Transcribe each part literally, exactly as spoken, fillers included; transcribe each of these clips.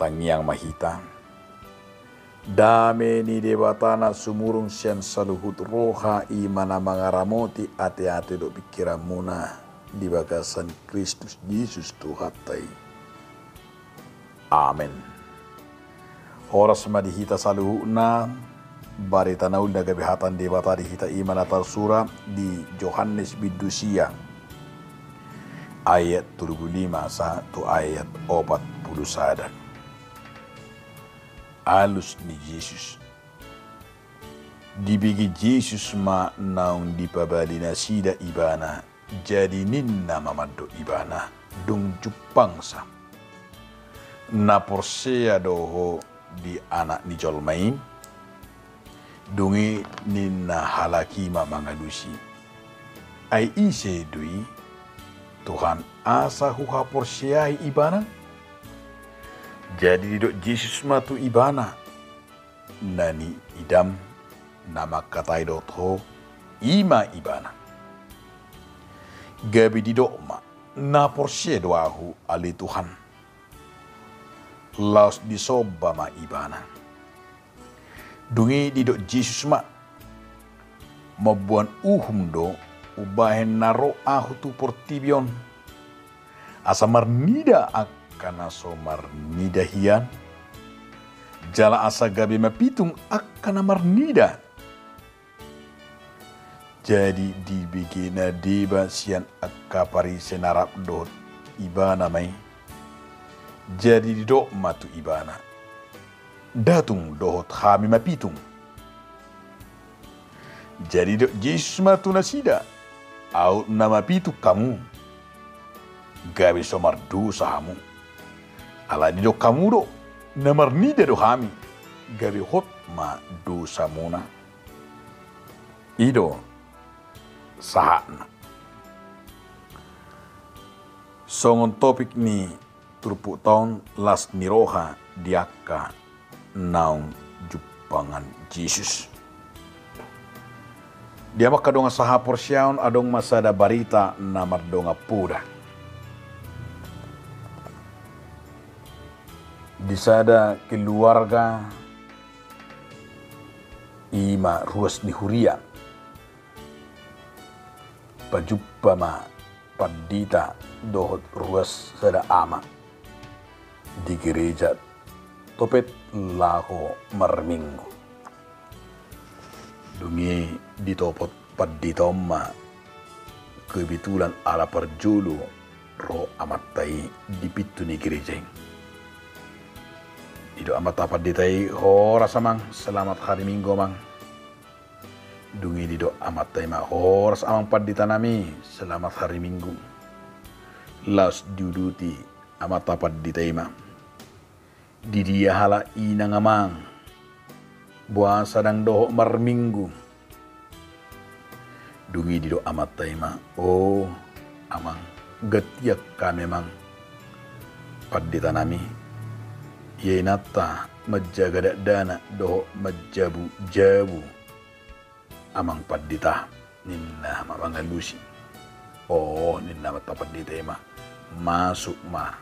Tangiang ma hita. Dame ni Debata na sumurung sian saluhut roha, i ma na mangaramoti ateate dohot pingkiranmuna di bagasan Kristus Jesus Tuhanta i. Amen. Horas ma di hita saluhutna. Barita na uli na gabe hata ni Debata di hita i ma na tarsurat di Johannes bindu sia, ayat tolu pulu lima sahat tu ayat opat pulu sada. Alus ni Jesus. Dibege Jesus ma naung dipabali nasida ibana, jadi ninna ma mandok ibana: Dung jumpangsa. Na porsea do ho di Anak ni jolma i? Dung i ninna halak i ma mangalusi: Ai ise do i, Tuhan, asa huhaporseai ibana? Jadi didok Jesus ma tu ibana: Na niidam, na mangkatai dohot ho, i ma ibana. Gabe didok ma: Na porsea do ahu, ale Tuhan. Laos disomba ma ibana. Dung i didok Jesus ma: Mamboan uhum do umbahen na ro ahu tu portibi on, asa marnida angka na so marnida hian, jala asa gabe mapitung angka na marnida. Jadi dibegena deba sian angka Parise na rap dohot ibana ma i. Jadi didok ma tu ibana: Nda tung dohot hami mapitung. Jadi didok Jesus ma tu nasida: Aut na mapitung hamu, gabe so mardosa hamu. Ala didok hamu do: Na marnida do hami, gabe hot ma dosamuna. I do sahatna. Songon topik ni turpukta on, las ni roha di angka naung jumpangan Jesus. Di hamu angka dongan sahaporseaon, adong ma sada barita na mardongan poda. Di sada keluarga, i ma ruas ni huria, pajumpa ma pandita dohot ruas sada ama di gereja topet laho marminggu. Dung i ditopot pandita on ma kebetulan ala parjolo ro amanta i di pintu ni gereja i. Didok amanta pandita i: Horas amang, selamat hari Minggu amang. Dung i didok amanta i ma: Horas amang pandita nami, selamat hari Minggu. Laos diuduti amanta pandita i ma: Di dia halak inang amang? Boasa ndang dohot marminggu? Dung i didok amanta i ma: O amang, gantian hami amang pandita nami. Ia inanta manjaga dakdanak dohot manjabujabu amang pandita, ninna ma mangalusi. O, ninna amanta pandita i ma, masuk ma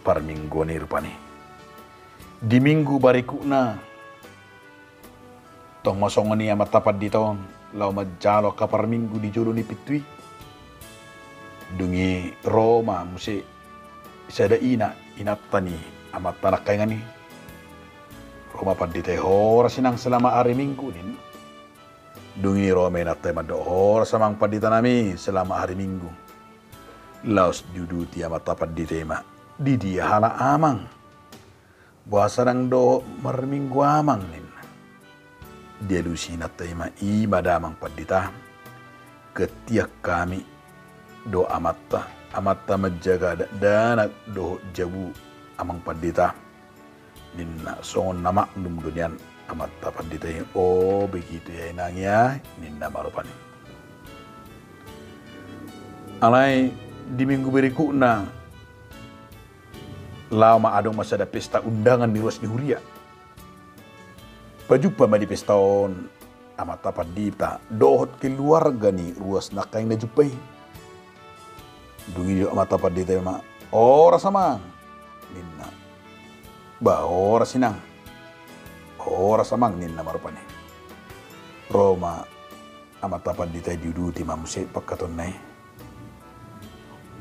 parmingguon i rupani. Di minggu barikutna, tong ma songon i amanta pandita on laho manjalo angka parminggu di jolo ni pintu i. Dung i ro ma muse sada ina, inanta ni amanta nangkaningan i. Ro ma pandita i: Horas inang, selamat hari Minggu, ninna. Dung i ro ma inanta i mandok: Horas amang pandita nami, selamat hari Minggu. Laos diuduti amanta pandita i ma: Di dia halak amang? Boasa ndang dohot marminggu amang? Ninna. Dialusi inanta i ma: I ma da amang pandita, gantian hami dohot amanta, amanta manjaga dakdanak dohot jabu amang pandita, ninna. Songon na maklum do nian amanta pandita i. O, begitu ya inang ya, ninna ma rupani. Alai di minggu berikutna, laho ma, adong ma sada pesta undangan ni ruas ni huria. Pajumpa ma di pesta on amanta pandita dohot keluarga ni ruas nangkaning na jumpa i. Dung i didok amanta pandita i ma: Horas amang, ninna. Ba horas inang. Horas amang, ninna ma rupani. Ro ma amanta pandita i, diuduti ma muse pangkatonna i.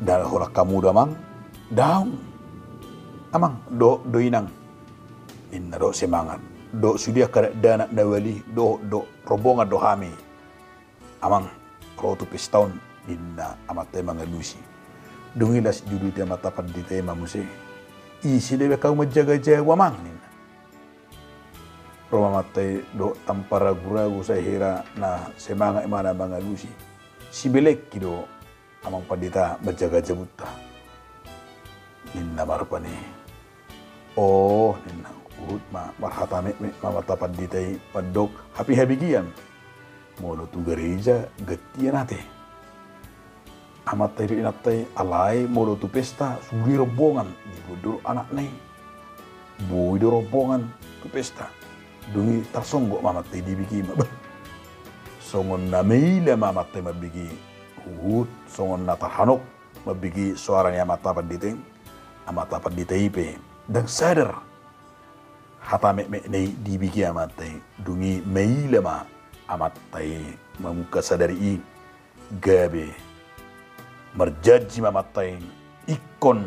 Ndang holan hamu do amang? Daong amang, dohot do inang, ninna dohot semangat. Dohot sude angka dakdanak na uali, dohot do rombongan do hami. Amang, ro tu pesta on, ninna amanta i mangalusi. Dung i las diuduti amanta pandita i ma muse. Ise do baen hamu manjaga jabu amang, ninna. Ro ma amanta i dohot tanpa ragu-ragu, sai hira na semangat ibana mangalusi. Sibelengki do amang pandita manjaga jabunta, ninna ma rupani. O, ninna, huhut ma marhata metmet ma amanta pandita i mandok, hape habegean. Molo tu gareja gantian ate amanta i dohot inanta i, alai molo tu pesta sude rombongan, diboan do anakna i. Boi do rombongan tu pesta. Dung i tarsonggot ma amanta i dibege ma. Bah. Songon na maila ma amanta i mambege. Huhut songon na tarhanok mambege soara ni amanta pandita i. Amanta pandita i pe ndang sadar hata metmetna i dibege amanta i. Dung i maila ma amanta i mamungka sadari i, gabe marjanji ma amanta i ingkon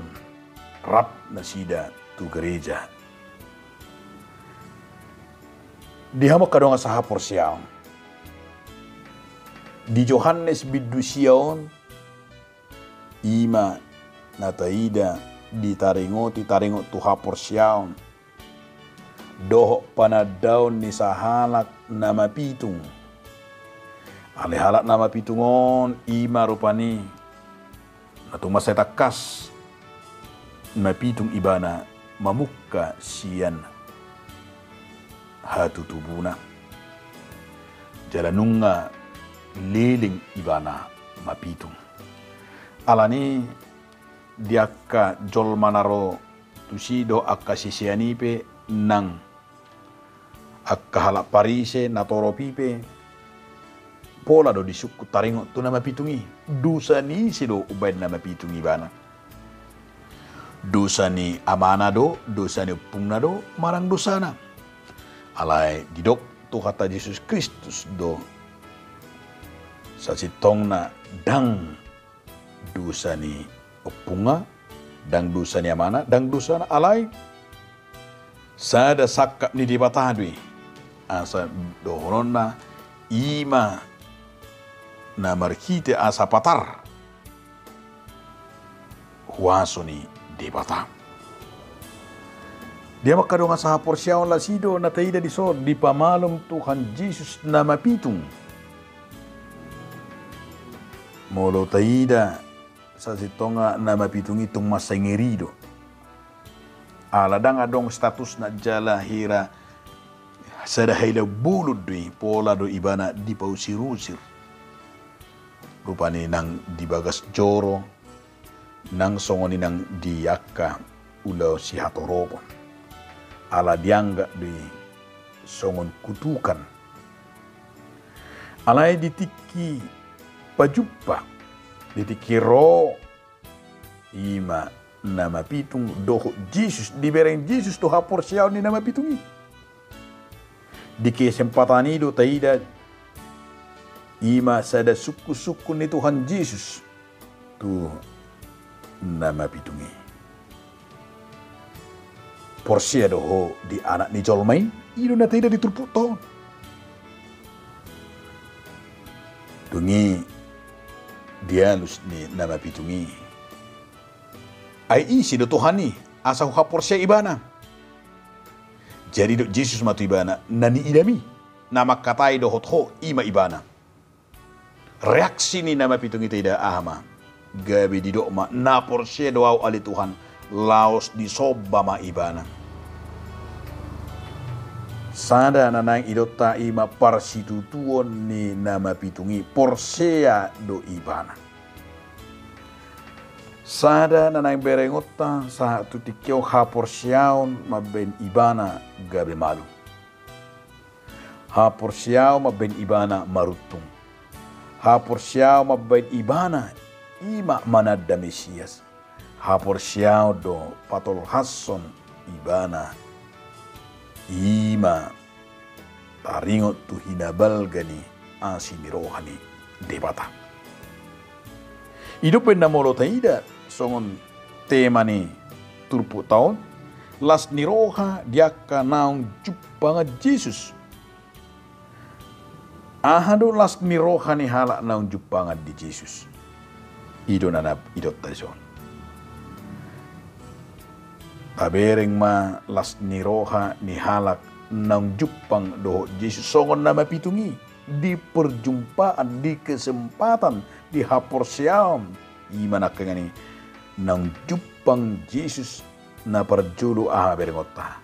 rap nasida tu gareja. Di hamu angka dongan sahaporseaon, di Johannes bindu sia on, i ma na taida ditaringoti taringot tu haporseaon dohot panandaon ni sahalak na mapitung. Alai halak na mapitung on i ma rupani na tung mansai tangkas mapitung ibana mamungka sian hatutubuna. Jala nunga leleng ibana mapitung. Alani di angka jolma na ro tusi dohot angka sisean i pe nang angka halak Parise na torop i pe pola do disungkun taringot tu na mapitung i. Dosa ni ise do umbaen na mapitung ibana? Dosa ni amana do, dosa ni ompungna do, manang dosana? Alai didok Tuhanta Jesus Kristus do sasintongna ndang dosa ni ompungna, ndang dosa ni amana, ndang dosana, alai sada sangkap ni Debata do i. Asa dohononna i ma na marhite asa patar huaso ni Debata. Di hamu angka dongan sahaporseaon, las i do na taida dison dipamalum Tuhan Jesus na mapitung. Molo taida sasintongna na mapitung i tung mansai ngeri do. Ala ndang adong statusna jala hira sada hailaon bolon do i, pola do ibana dipausir-usir. Rupani nang di bagas joro, nang songon i nang di angka ulaon sihatoropon. Ala dianggap do i songon kutukan. Alai di tingki pajumpa, di tingki ro i ma na mapitung dohot Jesus, dibereng Jesus tu haporseaon ni na mapitung i. Di kesempatan i do taida i ma sada sungkun-sungkun ni Tuhan Jesus tu na mapitung i. Porsea do ho di Anak ni jolma i? I do na taida di turpukta on. Dung i dialus ni na mapitung i, ai ise do Tuhan i asa huhaporseai ibana? Jadi didok Jesus ma tu ibana, na niidami, na mangkatai dohot ho i ma ibana. Reaksi ni na mapitung i taida aha ma? Gabe didok ma, na porsea do ahu ale Tuhan, laos disomba ma ibana. Sada na naeng idaonta i ma parsitutuon ni na mapitung i, porsea do ibana. Sada na naeng berengonta sahat tu tingki on, haporseaon mambaen ibana gabe malum. Haporseaon mambaen ibana maruntung. Haporseaon mambaen ibana i ma mananda Mesias. Haporseaon do patolhashon Ibana i ma taringot tu hinabalga ni asi ni roha ni Debata. I do umbahen na molo taida songon tema ni turpukta on, las ni roha di angka naung jumpang Jesus. Aha do las ni roha ni halak naung jumpang di Jesus? I do na, na idaonta dison. Tabereng ma las ni roha ni halak naung jumpang dohot Jesus songon na mapitung i, di perjumpaan, di kesempatan, di haporseaon. I ma nangkaningan i naung jumpang Jesus na parjolo, aha berengonta?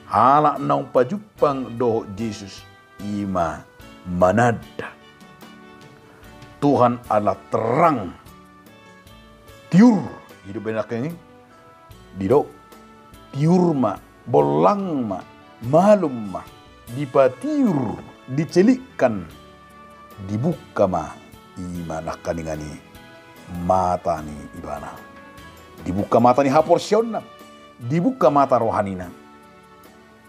Halak naung pajumpang dohot Jesus i ma mananda. Tuhan adalah terang, tiur, i do umbahen nangkaningan i didok, tiur ma, bollang ma, malum ma, dipatiur, dicelikkan, dibuka ma, i ma nangkaningan i mata ni ibana. Dibuka mata ni haporseaonna, dibuka mata rohanina.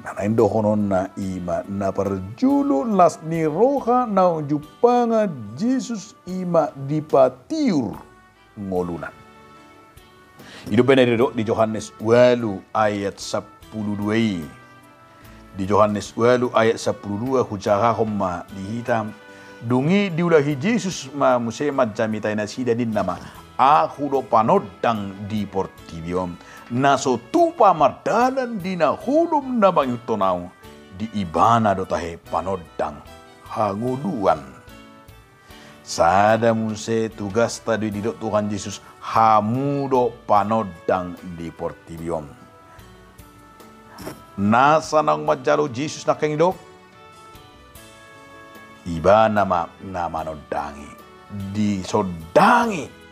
Na naeng dohononna i ma na parjolo las ni roha naung jumpang Jesus i ma dipatiur ngoluna. I do umbahen na didok di Johannes ualu ayat sampulu dua i. Di Johannes ualu ayat sampulu dua, hujahahon ma di hita. Dung i diulahi Jesus ma muse manjamitai nasida, ninna ma: Ahu do panondang di portibi on. Na so tupa mardalan di na holom na mangihuthon ahu, di ibana do tahe panondang hangoluan. Sada muse tugasta do i didok Tuhan Jesus, hamu do panondang di portibi on. Nasa naung manjalo Jesus nangkaningan i didok, ibana ma na manondangi, disondangi.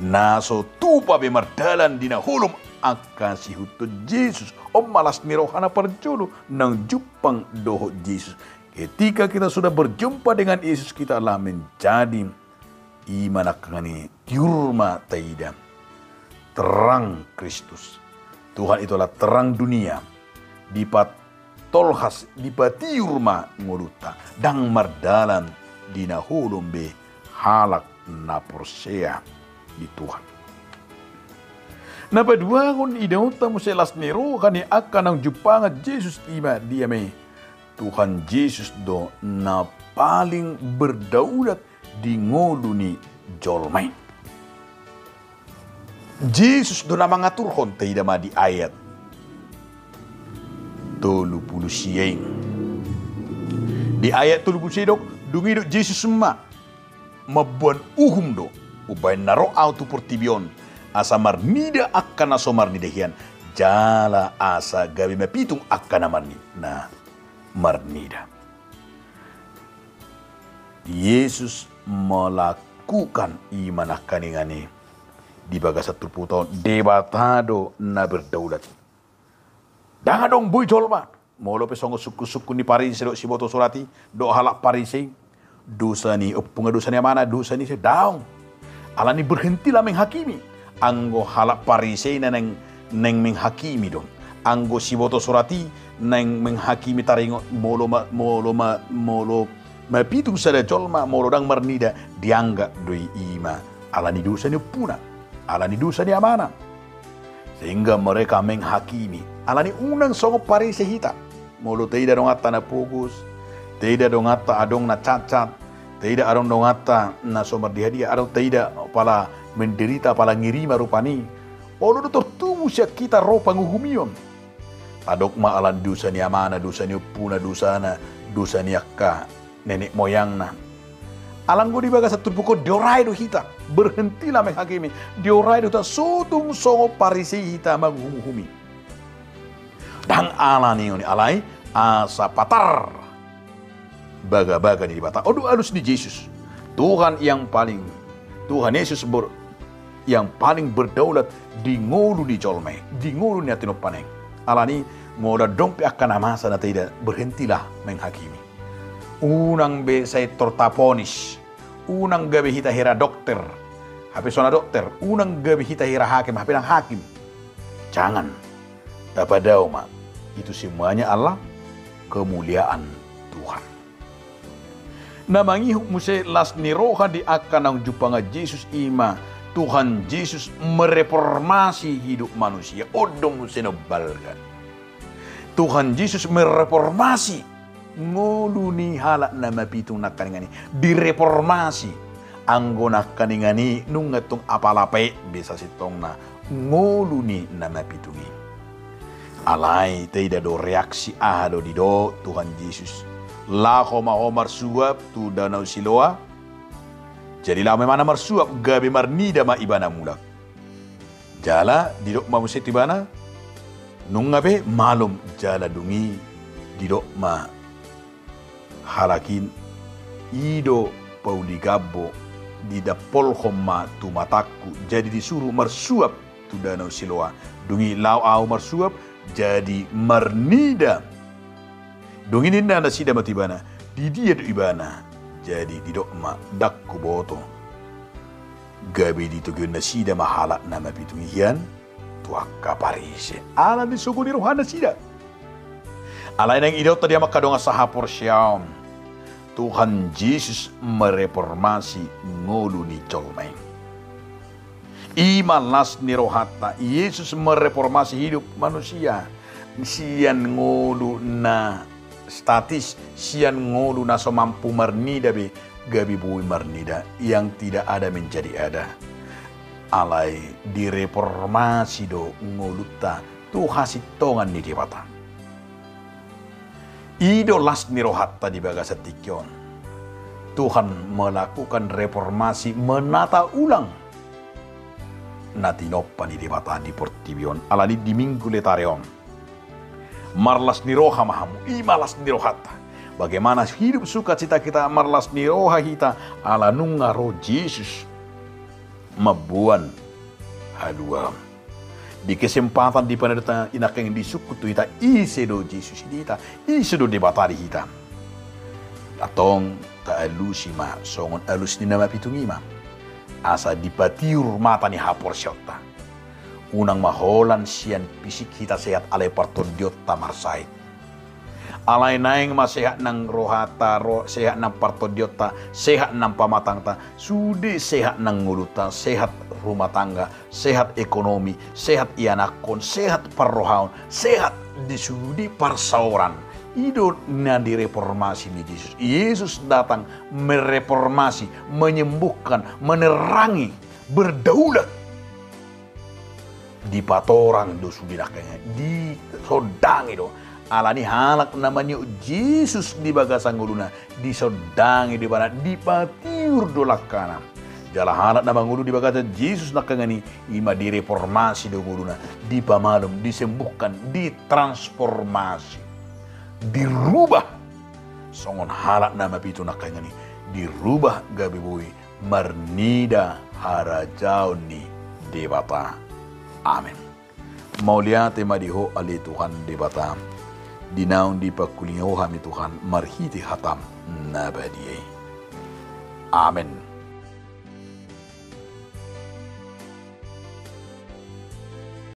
Na so tupa be mardalan di na holom angka siihuthon Jesus. On ma las ni roha na parjolo naung jumpang dohot Jesus. Ketika kita sudah berjumpa dengan Yesus, kita adalah menjadi, i ma nangkaningan i, tiur ma taida, terang Kristus. Tuhan itu adalah terang dunia. Dipatolhas, dipatiur ma ngolunta, ndang mardalan di na holom be halak na porsea di Tuhan. Na paduahon idaonta muse las ni roha ni angka naung jumpang Jesus, i ma dia ma i? Tuhan Jesus do na paling berdaulat di ngolu ni jolma i. Jesus do na mangaturhon, taida ma di ayat tolu pulu sia i. Di ayat tolu pulu sia i didok, dung i didok Jesus ma, mamboan uhum do, umbahen na ro ahu tu portibi on, asa marnida angka na so marnida hian, jala asa gabe mapitung angka na marni-, na marnida. Yesus melakukan, i ma nangkaningan i, di bagasan turpukta on, Debata do na berdaulat. Ndang adong boi jolma, molo pe songon sungkun-sungkun ni Parise dohot siboto surat i, dohot halak Parise i, dosa ni ompuna, dosa ni amana, dosa ni ise, daong. Alani berhentilah menghakimi. Anggo halak Parise i na naeng, naeng menghakimi do. Anggo siboto surat i naeng menghakimi taringot molo ma-, molo ma-, molo mapitung sada jolma, molo ndang marnida, dianggap do i, i ma alani dosa ni ompuna, alani dosa ni amana. Sehingga mereka menghakimi. Alani unang songon Parise hita. Molo taida donganta na pogos, taida donganta adong na cacat, taida adong donganta na so mardiha-diha, adong taida pala menderita, pala ngeri ma rupani. Olo do tartubu sian hita ro panguhumion. Tadok ma alani dosa ni amana, dosa ni ompuna, dosana, dosa ni angka nenek moyangna. Alai anggo di bagasan turpuk on diorai do hita, berhentilah menghakimi, diorai do hita, so tung songon Parise hita manguhumi. Ndang alani on i, alai asa patar bagabaga ni Debata. On do alus ni Jesus. Tuhan yang paling, Tuhan Yesus ber-, yang paling berdaulat di ngolu ni jolma i, di ngolu ni hatiha ni ompuna i. Alani molo adong pe angka na masa na taida, berhentilah menghakimi. Unang be sai tor taponis. Unang gabe hita hera dokter, hape so na dokter. Unang gabe hita hera hakim, hape ndang hakim. Jangan. Tapadao ma, itu semuanya adalah kemuliaan Tuhan. Na mangihut muse las ni roha di angka naung jumpang Jesus i ma, Tuhan Jesus mereformasi hidup manusia. On do muse na umbalga. Tuhan Jesus mereformasi ngolu ni halak na mapitung nangkaningan i. Direformasi. Anggo nangkaningan i nunga tung apala pe be sasintongna ngolu ni na mapitung i. Alai taida do reaksi, aha do didok Tuhan Jesus. Laho ma ho marsuap tu danau Siloa. Jadi laho ma ibana marsuap, gabe marnida ma ibana mulak. Jala didok ma muse tu ibana, nunga be malum. Jala dung i didok ma halak i, i do pauli gambo, didampolhon ma tu matangku, jadi disuru marsuap tu danau Siloa. Dung i laho ahu marsuap, jadi marnida. Dung i ninna nasida ma tu ibana, di dia do ibana? Jadi didok ma, ndang huboto. Gabe ditogihon nasida ma halak na mapitung i hian tu angka Parise, ala ni sogo ni roha nasida. Alai naeng idaonta di hamu angka dongan sahaporseaon, Tuhan Jesus mereformasi ngolu ni jolma i. I ma las ni rohanta, Jesus mereformasi hidup manusia. Sian ngolu na statis, sian ngolu na so mampu marnida be, gabe boi marnida, yang tidak ada menjadi ada. Alai direformasi do ngolunta tu hasintongan ni Debata. I do las ni rohanta di bagasan tingki on. Tuhan melakukan reformasi, menata ulang na tinompa ni Debata di portibi on, ala ni di Minggu Letare on. Marlas ni roha ma hamu, i ma las ni rohanta. Bagaimana hidup sukacita kita, marlas ni roha hita, ala nunga ro Jesus mamboan haluaon. Di kesempatan di pangidoanta i nangkin disungkun tu hita, ise do Jesus di hita, ise do Debata di hita. Antong taalusi ma songon alus ni na mapitung i ma. Asa dipatiur mata ni haporseaonta. Unang ma holan sian fisik hita sehat alai partondionta marsahit. Alai naeng ma sehat nang rohanta, ro-, sehat nang partondionta, sehat nang pamatangta, sude sehat nang ngolunta, sehat rumah tangga, sehat ekonomi, sehat ianakhon, sehat parrohaon, sehat di sude parsaoran. I do na direformasi ni Jesus. Yesus datang mereformasi, menyembuhkan, menerangi, berdaulat. Dipatorang do sude nangkin, disondangi do. Ala ni halak na maniop Jesus di bagasan ngoluna, disondangi do ibana, dipatiur do langkana. Jala halak na mangolu di bagasan Jesus nangkin i, i ma direformasi do ngoluna, dipamalum, disembuhkan, ditransformasi, dirubah. Songon halak na mapitung nangkin i, dirubah gabe boi marnida harajaon ni Debata. Amen. Mauliate ma di Ho ale Tuhan Debata, di naung dipangkulingi Ho hami Tuhan marhite hataM na badia i. Amen.